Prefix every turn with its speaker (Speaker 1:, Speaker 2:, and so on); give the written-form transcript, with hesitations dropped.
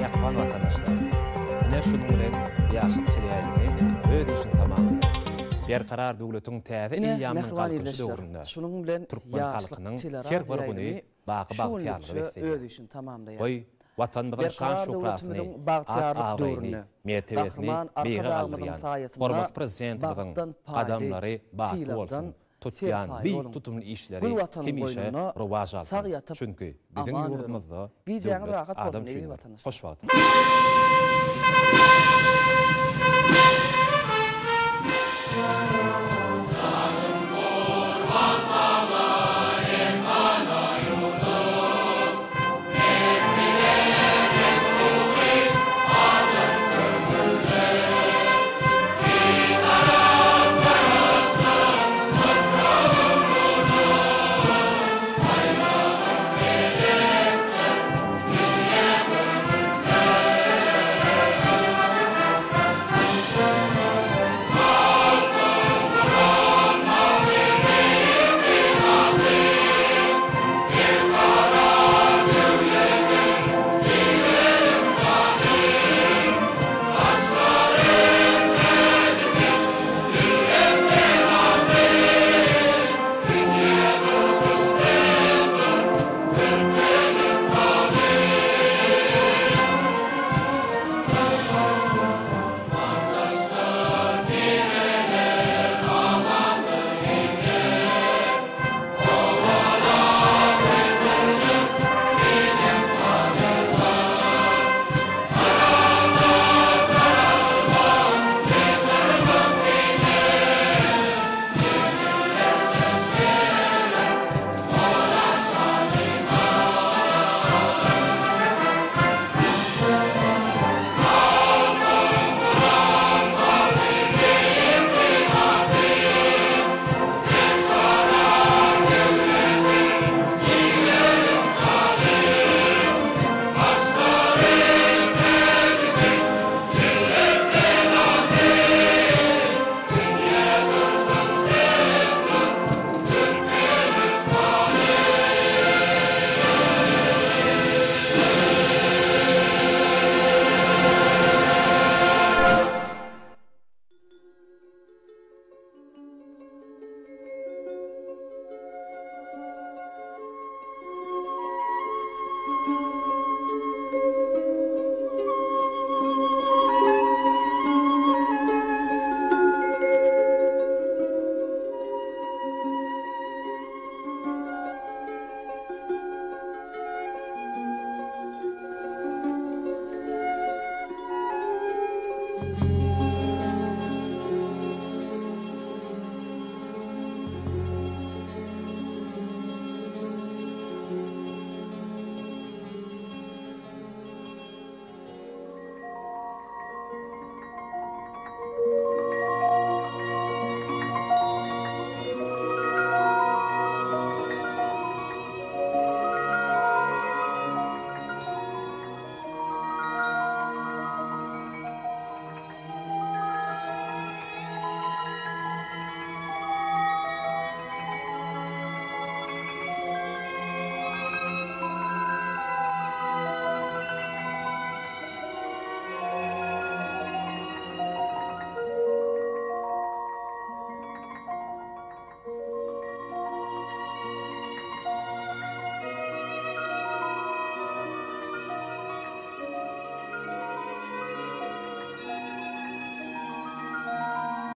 Speaker 1: Mähriban watandaşlar! Ine şunuň bilen Ýaşlyk teleýaýlymy öz işini tamamlaýar. Berkarar döwletiň täze
Speaker 2: Ine,
Speaker 1: eýýamynyň
Speaker 2: mähriban
Speaker 1: Galkynyşy
Speaker 2: ildeşler,
Speaker 1: döwründe
Speaker 2: şunuň bilen
Speaker 1: türkmen
Speaker 2: Ýaşlyk
Speaker 1: halkynyň her bir güni
Speaker 2: teleradioýaýlymy
Speaker 1: baky
Speaker 2: şu
Speaker 1: bagtyýarlyga
Speaker 2: günlükçe
Speaker 1: beslenýär.
Speaker 2: öz işini tamamlaýar.
Speaker 1: Goý, Watanymyzyň
Speaker 2: Berkarar
Speaker 1: şan-şöhratyny,
Speaker 2: döwletimiziň bagtyýarlyk
Speaker 1: at-abraýyny,
Speaker 2: döwründe,
Speaker 1: mertebesini
Speaker 2: Gahryman
Speaker 1: beýige
Speaker 2: Arkadagymyzyň
Speaker 1: galdyrýan
Speaker 2: saýasynda
Speaker 1: hormatly Prezidentimiziň
Speaker 2: bagtdan paýly,
Speaker 1: gadamlary batly
Speaker 2: sylagdan
Speaker 1: bolsun, tutýan
Speaker 2: serpaýly
Speaker 1: beýik
Speaker 2: boluň.
Speaker 1: tutumly işleri
Speaker 2: Gül Watanyň
Speaker 1: hemişe
Speaker 2: goýnunda
Speaker 1: rowaç
Speaker 2: sag
Speaker 1: alsyn.
Speaker 2: ýatyp,
Speaker 1: Çünki biziň
Speaker 2: aman ýörüň.
Speaker 1: ýurdumyzda
Speaker 2: Gijäňiz
Speaker 1: döwlet
Speaker 2: rahat
Speaker 1: adam
Speaker 2: bolsun, eziz
Speaker 1: üçindir.
Speaker 2: watandaşlar!
Speaker 1: Hoş wagt.